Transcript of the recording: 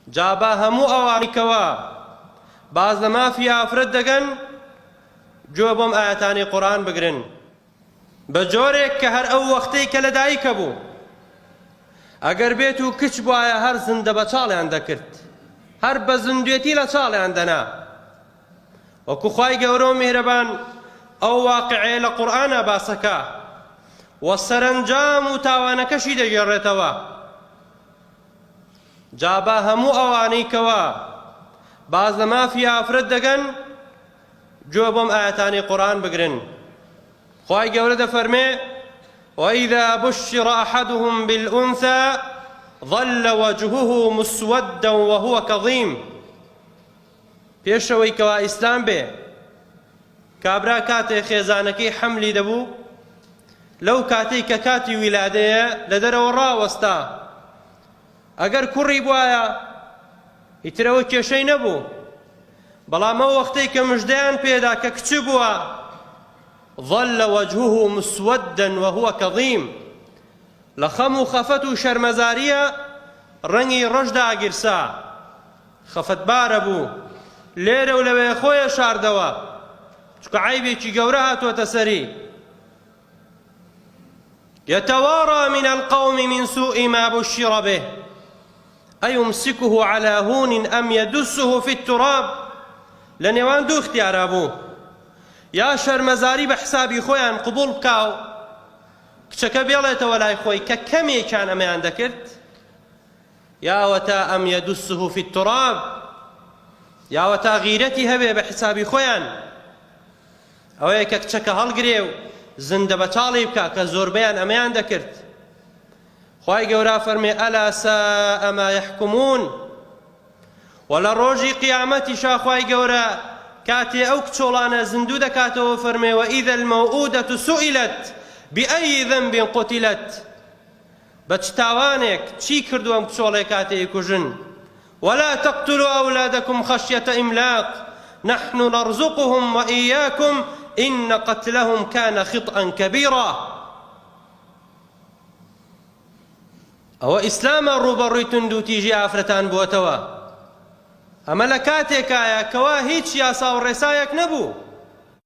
جا با هەموو ئەوانەی کەوا باز لە مافی ئافرەت دەگەن گوێ بۆم ئایەتانەی قورئان بگرن بە جۆرێک کە هەر ئەو وەختەی کە لەدایکە بوو ئەگەر بێت و کچ بوایە هەر زیندە بە چاڵیان دەکرد هەر بە زیندوێتی لە چاڵیان دەنا وەکو خوای گەورە و میهرەبان ئەو واقعەیە لە قورئانا باسەکا و سەرەنجام و تاوانەکەشی دەگێڕێتەوە جا با هەموو ئەوانەی کەوا باز لە مافی ئافرەت دەگەن گوێ بۆم ئایەتانەی قورئان بگرن خوای گەورە دەفەرمێ وإذا بشر أحدهم بالأنثى ظل وجهه مسودا وهو كظيم پێشەوەی کەوا ئیسلام بێ کابرا کاتێ خێزانەکەی حەملی دەبوو لەو کاتەی کە کاتی ویلادەیە لە دەرەوە ڕاوەستا ئەگەر کوڕی بوایە ئیترەوە کێشەی نەبوو بەڵام ئەو وەختەی کە مژدەیان پێدا کە کچ بووە ظل وجهه مسودا وهو كظيم لە خەم و خەفەت و شەرمەزاریە ڕەنگی ڕەش داگیرسا خەفەتبارە بوو لێرە و لەوێ خۆیە شاردەوە چونکە عەیبێکی گەورە هاتووەتە سەری يتوارى من القوم من سوء ما بشر به أيمسكه على هون أم يدسه في التراب لە نێوان دوو اختیارا بوو یا شەرمەزاری بە حسابی خۆیان قبوڵ بکا و کچەکە بێڵێتەوە لای خۆی کە کەمێکیان ئەمەیان دەکرد یا ئەوەتا ئەم یدسه فی التراب یا ئەوەتا غیرەتی هەبێ بە حسابی خۆیان ئەوەیە کە کچەکە هەڵگرێ و زیندە بەچاڵی بکا کە زۆربەیان ئەمەیان دەکرد خوای گەورە فەرمێ ئەلا ساء ما یحکمون و لە ڕۆژی قیامەتیشا خوای گەورە کاتێ ئەو کچۆڵانە زیندوو دەکاتەوە فەرمێ وإذا الموءودة سئلت بأي ذنب قتلت بە چ تاوانێک چی کردووە ئەم کچۆڵەیە کاتێ ئەیکوژن ولا تقتلوا أولادكم خشية إملاق نحن نرزقهم وإياكم إن قتلهم كان خطأ كبيرا ئەوە ئیسلامە ڕووبەڕووی توندوتیژی ئافرەتان بووەتەوە ئەمە لە کاتێکایە کەوا هیچ یاسا و ڕێسایەک نەبوو.